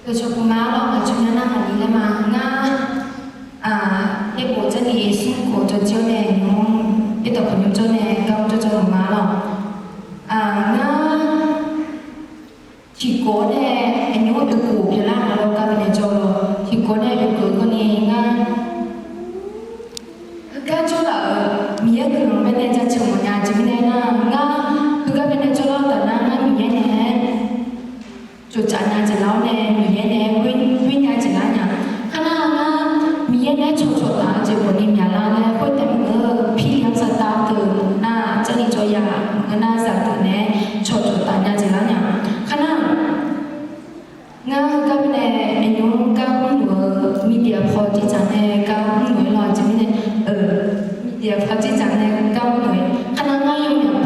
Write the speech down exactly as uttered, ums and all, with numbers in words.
Dawqcawq puq ma lawr, ngaq tsawrmyanr nar maqli laer ma. Ngar, aqyawf bof jarni smr khof jawr jir-awr nae nymr, yaerdawq khawf nymr jawr nae gar mr jawr jawr-eu ma lawr. Ngar tiqkawv-awr nae aqnymr-anr oekeuv pyeuflar nga lawr, gar binae jawr lawr. Tiqkawv nae oekeuv-eu garni ngar heugar jawrlaf-euq Miqyaer guiqlanq baenae jaceuq mawfnya jeq mirnae nar, ngar heugar binae jawrlar-eu taf nar, ngar Miqyaer naeq-aer tsoftsaf nya jeq lar-awr nae, Miqyaer naeq-aer ghoer nya jeq lar nya. Kharnar ngar Miqyaer naeq-aer tsawqtsawq taf-eu jeq khawfni myaqlar laer khoertav maqngeur-eu, pirlyanr saqdav deuq nar, jarlif jawr ya ngeur nar, zaqdeuq naeq-aer tsawqtsawq taf nya jeq lar nya. Kharnar ngar heugar mirnae aqnymr gar mrluf-eu, media paw jirdzaq nae gar mrluf-aer lawr jeq mirnae, media paw jirdzaq nae gar mrluf-aer. Kharnar ngar yawmyaq